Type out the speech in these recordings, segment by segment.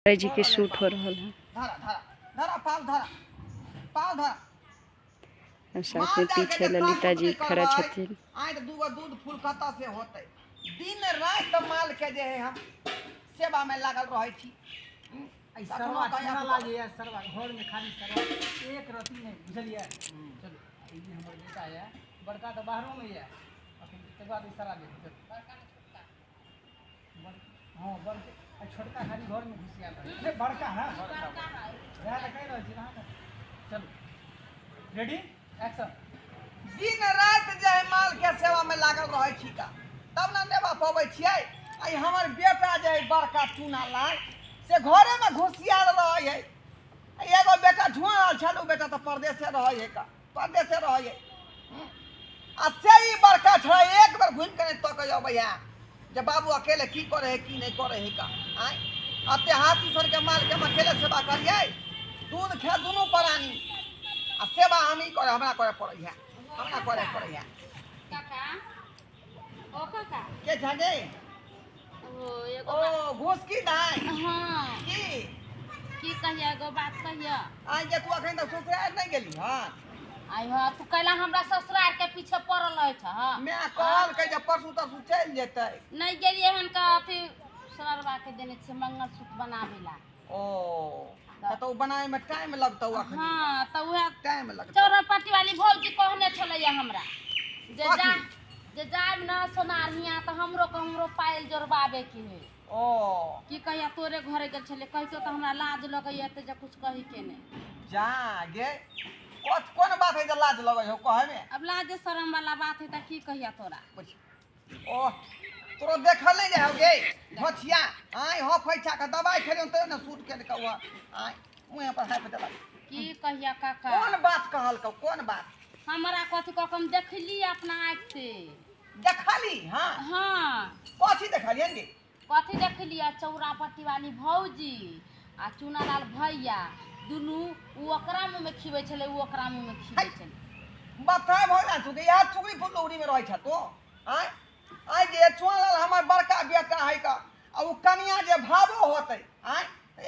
जी के शूट हो रहा है। साथ में पीछे ललिता जी खड़ा छथिन। दूध फूल कतऽ से होतै, दिन राति माल के जे है हम सेवा में लागल रहै छी। सरवा केना लागैया, सरवा घर में खाली सरवा एक रत्ती नहि, बुझलियै। चलू ई हमर बेटा यऽ, बड़का तऽ बाहरो में यऽ अखन, तकर बाद ई सारा देखू। हाँ बड़का छोटका खाली घर में घुसियाल रहै, बड़का है, वएह तऽ कहि रहल छी अहाँके। चलू रेडी एक्शन। दिन राति जे है माल के सेवा में लागल रहै छी का तब ने नेबा पबै छियै। आ हमर बेटा जे है बड़का चूना लाल से घरे में घुसियाल रहै है। एगो बेटा झुआल छल, उ बेटा तऽ परदेसे रहै है का, परदेसे रहै है। आ से ई बड़का छलै एक बेर घुमि के नहि तकै अबैया जे बाबू अकेले की करे है की नहि करे है का। आँय अते हाथी सर के माल के हम अकेले सेवा करियै, दूध खा दुनू प्राणी आ सेवा हम ही करे, हमरा करे पड़ै है, हमरा करे पड़ै है। काका ओ काका के छे ओ एगो ओ घुसकी दाइ। हाँ की की कहिया एगो बात कहिया। आइ जे तू अखन तक ससुराल नहि गेली हँ? आई हाँ तू कैला हमरा ससुराल के पीछे पड़ल रहे छ। हाँ मैं कहल के जे परसू तरसू चलि जेतै। नहीं गेलियै हन का अथी सरवा के देने छियै मंगलसूत्र बनाबे ला। ओ त तो बनाए में टाइम लगतौ अखन। हाँ त उहे टाइम लगतौ। चौरापट्टी वाली भौजी कहने छलैया हमरा जे जा जे जायब न सोनार हियाँ त हमरो के हमरो पायल जोड़बाबे के है। ओ की कहिया तोरे घरे गेल छलै, कहितो त हमरा लाज लगैया त जे कुछ कही के नहि। जा गे कोन बात है जे लाज लगै हो कहै में? अब लाज शरम वाला बात है त की कहिया तोरा। ओ तोरो देखल नहीं जाय गे भथिया। आइ हो फैछा के दवाई खेलियौ तैयो ने सूट केलकौ। आइ मुँह पर हाथ देलक। की कहिया काका कोन बात कहलकौ, कोन बात? हमरा कथी कह हम देखली अपना आँखि से। देखली? हाँ हाँ कथी देखलियन गे? कथी देखली? चौरापट्टी वाली भौजी आ चूनालाल भैया दुनू उ ओकरा मुँह में खिबै छलै, उ ओकरा मुँह में खिबै छलै। बताय भऽ तू के यार चुगली फुलौरी में रहै छ तू। आइ आइ जे चूनालाल हमर बड़का बेटा है का आ उ कनिया जे भावो होतै आइ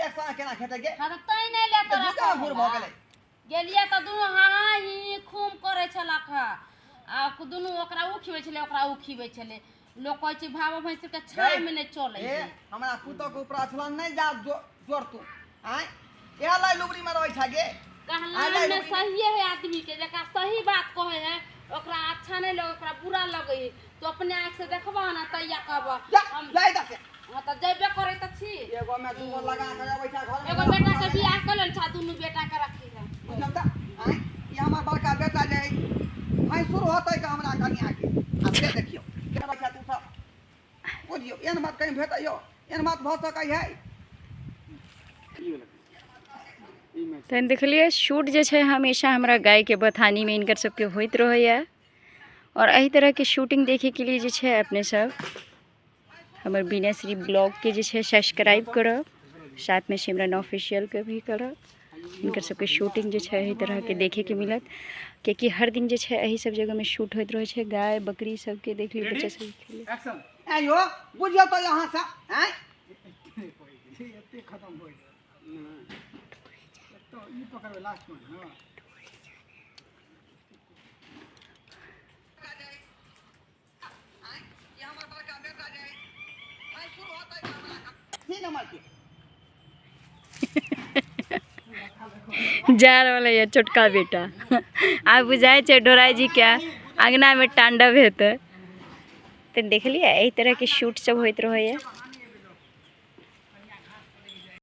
एक संग केना खेतै गे? हाँ तै नहि ले तोरा दूटा भूर भऽ गेलै। गेलियै तऽ दुनू हाँ ही खूम करै छलक हँ आ दुनू ओकरा उ खिबै छलै, ओकरा उ खिबै छलै। लोक कहै छै भावो भैंस के छाँह में नहि चलै है। हमरा पुतोह के ऊपर अछलन नहि जा जोर तू। आइ इएह लाई लुबरी में रहै छ गे। कहला में सहिए है आदमी के, जकरा सही बात कहै है ओकरा अच्छा नहीं लगे, ओकरा बुरा लगे है। तो अपने आँख से देखबह ना तैया कहबह। हाँ तऽ जेबे करै तऽ छी। एगो में दूगो लगा के अबै छ घर में। एगो बेटा के बियाह कऽ लेल छा, दुनू बेटा के रखी है। बुझल तऽ आइ ई हमर बड़का बेटा जे भैंसुर होतै के हमरा कनिया के। आ से देखियौ केना छै तू सब बुझियौ एहन बात कहीं भेटैयौ, एहन बात भऽ सकै है। तहन देखलियै शूट जे छै हमेशा हमरा गायके बथानीमे इनकर सबके होइत रहैया। और एहि तरहके शूटिंग देखैके लिए जे छै अपने सब हमर बीनाश्री ब्लॉगके जे छै सब्सक्राइब करब, साथमे सिमरन ऑफिशियलके भी करब। इनकर सबके शूटिंग जे छै एहि तरहके देखैके मिलत, कियाकि हर दिन जे छै एहि सब जगहमे शूट होइत रहै छै। गाय बकरी सबके देख लियौ बच्चा सब खेलै। आइयो बुझियौ तऽ यहाँ से आँय एते खत्म हो गेल तो ई पकड़बै लास्ट में। हाँ जा रहल है छोटका बेटा। आब बुझाइ छै ढोराई जी के अंगना में तांडव हेतै। तऽ देखलियै एहि तरहके शूट सब होइत रहैया।